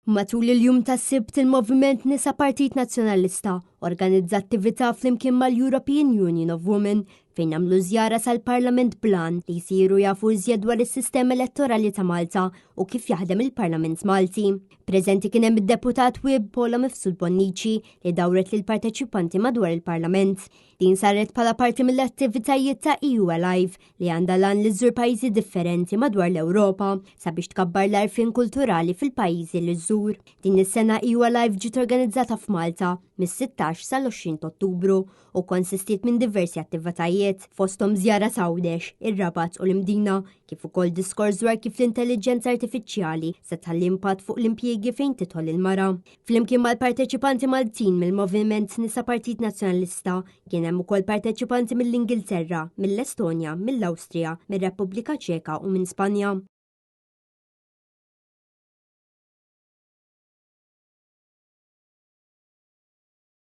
Matul il-jum tas-Sibt il-Moviment Nisa Partit Nazzjonalista organizza attività flimkien mal-European Union of Women fejn għamlu żjara sal-Parlament bl-għan li jsiru jafu iżjed dwar is-sistema elettorali ta' Malta u kif jaħdem il-Parlament Malti. Preżenti kien hemm id-Deputat Whip Paula Mifsud Bonnici li dawret lill-parteċipanti madwar il-Parlament. Din saret bħala parti mill-attivitajiet ta' EU Alive li għandha l-għan li żżur pajjiżi differenti madwar l-Ewropa sabiex tkabbar l-għarfien kulturali fil-pajjiżi li żżur. Din is-sena EU Alive ġiet organizzata f'Malta mis-16 sal-20 Ottubru u konsistiet minn diversi attivitajiet fosthom żjara s'Għawdex, ir-Rabat u l-Imdina, kif ukoll diskors dwar kif l-intelliġenza artifiċjali se tħalli impatt fuq l-impjiegi fejn tidħol il-mara. Flimkien mal-parteċipanti Maltin mill-Moviment Nisa Partit Nazzjonalista Kien hemm ukoll parteċipanti mill-Ingilterra, mill-Estonja, mill-Awstrija, mir-Repubblika Ċeka u minn Spanja.